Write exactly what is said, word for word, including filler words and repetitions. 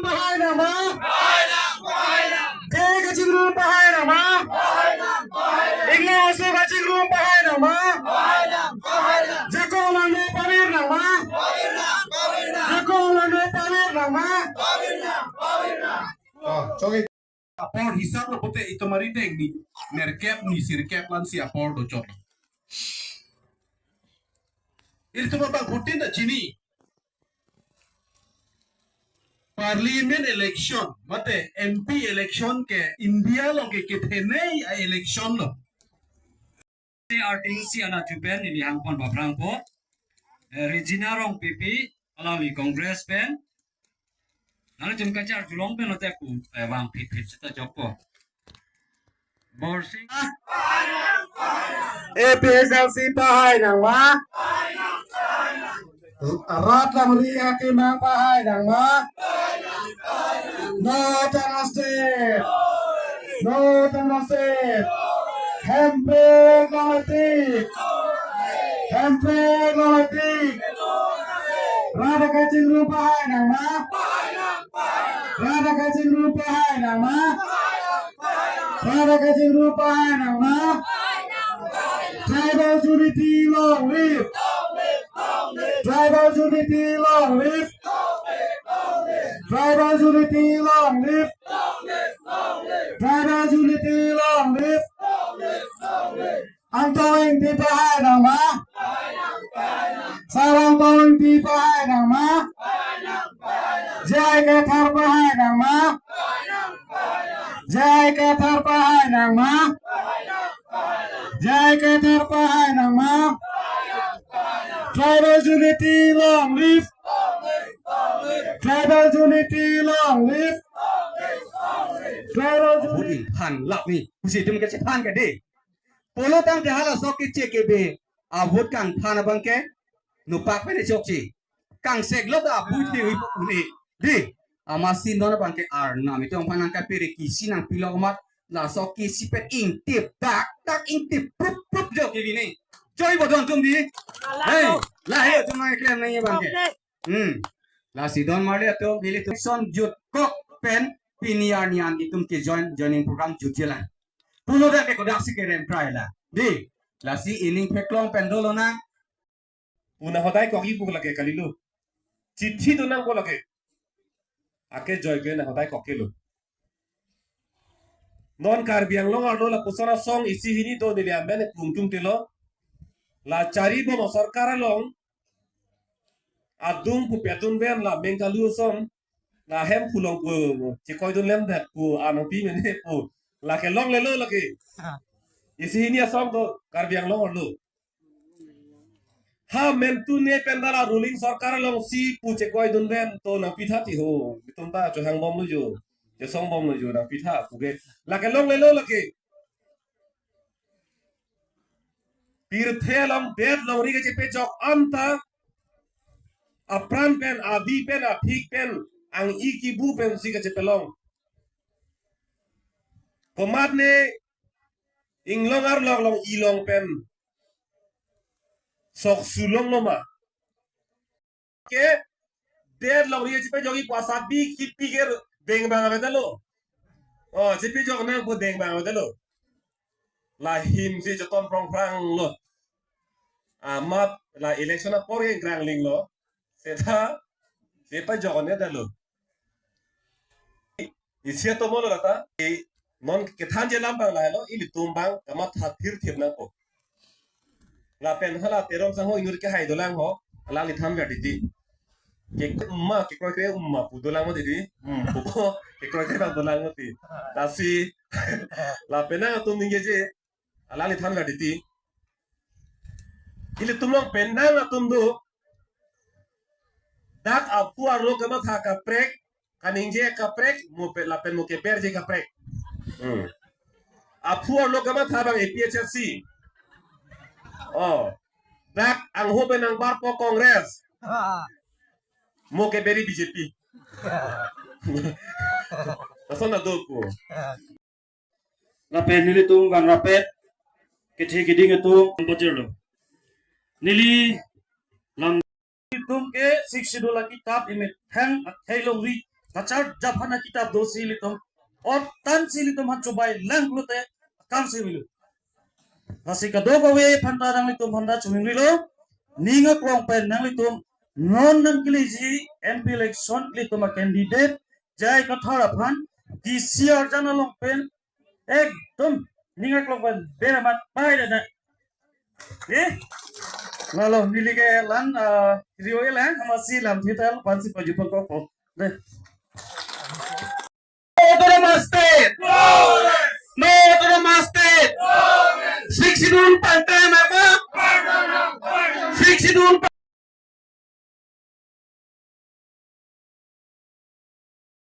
Pahai nangma? J I kachingrum pahai nangma? Ingno aso kachingrum pahai nangma? Jakong nangno pavir nangma? Jakong nangno pavir nangma? Oh, chokji. Apor hisap lo pute itum ari dengni nerkep ni sirkep lansi apor dochot. Ilitum abangphutin ta chini. Parliament election, mate M P election ke India along ke kethenei a-election lo. Arting si ana chupen ili hangpon baprangpo. Eh, Regina Rongpipi, alangli Congress pen. Nangli jun kachar julong pen lote ku, eh, vang phit phit seta jokpo. Borsing. A P H L C pahai nangma? Rat langri akemang pahai nangma? No to Nana State. No to Nana State. Hemprek longletik. Hemprek longletik. Rat akachingrum pahai nangma? Rat akachingrum pahai nangma? Rat akachingrum pahai nangma? Tribal unity long live! Tribal unity long live! Tribal unity long live! Tribal unity long live! Angtong Ingti pahai nangma? Sar Angtong Ingti pahai nangma? J I Kathar pahai nangma? J I Kathar pahai nangma? J I Kathar pahai nangma? Tribal unity long live! Tribal unity long live! Tribal unity. Phan lap ni. Kusi tum kachephan ke de. Pulo tangte halaso keche kebe a-vote kangthan abang ke nopak pen chokche. Kangsek lo ta abu the hui pu ne. Di, amatsi non abang ke Arnam itum aphan nangkapere kisi nangpilok amat, laso kisi pen ingtip dak dak ingtip prup prup jo kevine. Choi bo don atum di. Hei, lahei atum nangklem nangji abang ke. Hmm. Lasi don marli atum, nelitum son jutkok pen pini arni an itum ke join, joining program jutjelang. Pulo dak ke kodaksi kerem try la. Di, lasi ining pheklong pen dolo nang. Una hodai kokji pu lake kalilo. Chithi do nangpo lake. Ake joy ke na hodai kokkelo. Non Karbi Anglong arlo lapuson asong isi hini do neli amen plum tum telo. La chari bom asorkar along adung pu petun ven la mengkalu ason la hem phulong pu chekoidun lemdet pu anong pi mene pu. Lake longlelo lake. Ah. Isi hini asong do Karbi Anglong arlo. Ha mentu ne pen dala ruling sorkar alongsi pu chekoidun ven to nangpitha ti ho. Itum ta chohang bomlo jo. Chesong bomlo jo nangpitha pu ke. Lake longlelo lake. Pirthe along det longri kachepejok anta apran pen, avi pen, aphik pen, ang-i kibu pensi kachepelong. Komatne inglong arlong long ilong pen sok sulong lo ma. Ke det longri chepejokji pu asat bi kipi ke deng bang avedetlo. Oh, chepejok nang pu deng bang avedetlo. La himsi cheton prong prang lo. Amat la election apor ke grangling lo. Seta, seta jokne dalo. Isi atomlo lata, i non kethanji alam abang lahelo, ilitum abang kamatha thirthip nangpo. Lapen hala Teron sangho inut kehai dolang ho, alangli thanver titi. Ke ma kekroikre ma pu dolang mati di. Hmm, pu ko kekroikre abang dolang mati. Lasi lapen nangtum ningjeje, alangli thanver titi. Ilitum along pen nangtum do. Dak aphu arlo kamatha kaprek, kaningje kaprek, mo pe lapen mo keberje kaprek. Hmm. Aphu arlo kamatha abang A P H L C. Oh. Dak angho pen nangbarpo Congress. Mo keberji B J P. Lason na do pu. Lapen nelitum van rapet kethe keding atum pajirlo. Neli lam itum ke Sixth Schedule akitap imethang athai longri kacharjap aphan akitap dosi ilitum otan si ilitum aphan chobei lang pulote akam si avelo. Lasi kadokave aphanta nanglitum aphanta choningrilo, ning aklong pen nanglitum non nangkeleji M P election ilitum a candidate J I Kathar aphan T C R jan along pen ekdom ning aklong pen beramat pai dana. Eh? Lalo neli ke lang, ah, rio e lang, amatsi lamthe ta lapu-an si pajutpon kokpo. De. Autonomous State! No Autonomous State! Sixth Schedule pangtang nangma? Sixth Schedule